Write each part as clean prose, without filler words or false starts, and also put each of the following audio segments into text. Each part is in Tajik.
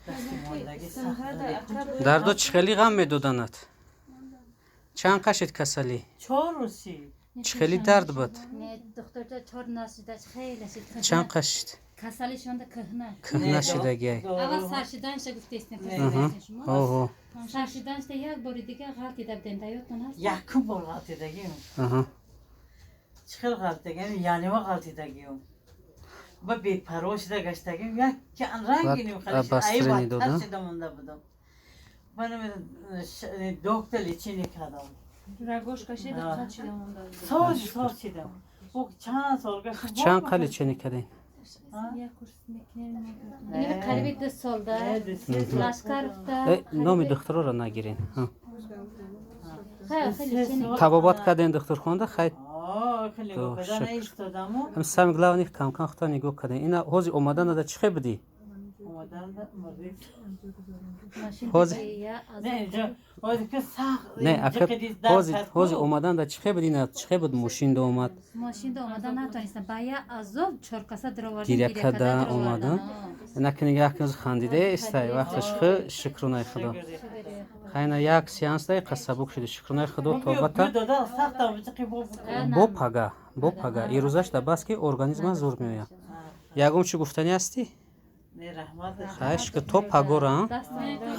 Дасти мондагӣ сахт. Дардо чӣ хеле ғам медоданад? Чанд қашид касалӣ? 4 рӯз шид. Чӣ хеле дард буд? Не, духтарҷо, чор насида хеле шид. Чанд қашид? Касалишонда кӯҳна. Кӯҳна шидагиай. Аввал саршиданша гуфтестем шумо. Оҳо. Саршиданшда як бори дига ғалтида будем, да ёдтон ҳаст? Якум бор ғалтидагим. Чӣ хел ғалтидагим? Янима ғалтидагим. Ба бепарво шида гаштагим, як рангиним. Обострение дода? Шида монда будам. Ман доктор лечение кардам. Рагош кашида, қанд шида монда. Сол сол шидам. Чанд сол гашт. Чанд қа лечение кардем? Як курс мекунем. Ин қариби 2 солда Лашкаровда. Номи духтуроро нагирен. Табобат кардем духтурхонда, хай. Ҳам самый главный, камкам худта нигоҳ кардем. Ина ҳози омаданада чӣ хел будӣ? Ҳози не, ака, ҳози омаданда чӣ хел буд? Ина чӣ хел буд, мошинда омад? Мошинда омада натонистам, ба як азоб чоркаса даровардем. Гиря карда омада. Накунӣ, як рӯз хандида истай вақташ. Ху шукрунаи Худо, хайна як сеанс дай қасабук шуди, шукрунаи Худо. Тобата бо пага, бо пага ирӯзаш да бас ки организма зур меояд. Ягон чӣ гуфтанӣ ҳастӣ? Хай, шукр, то пагора.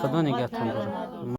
Худо нигаҳтон дорад.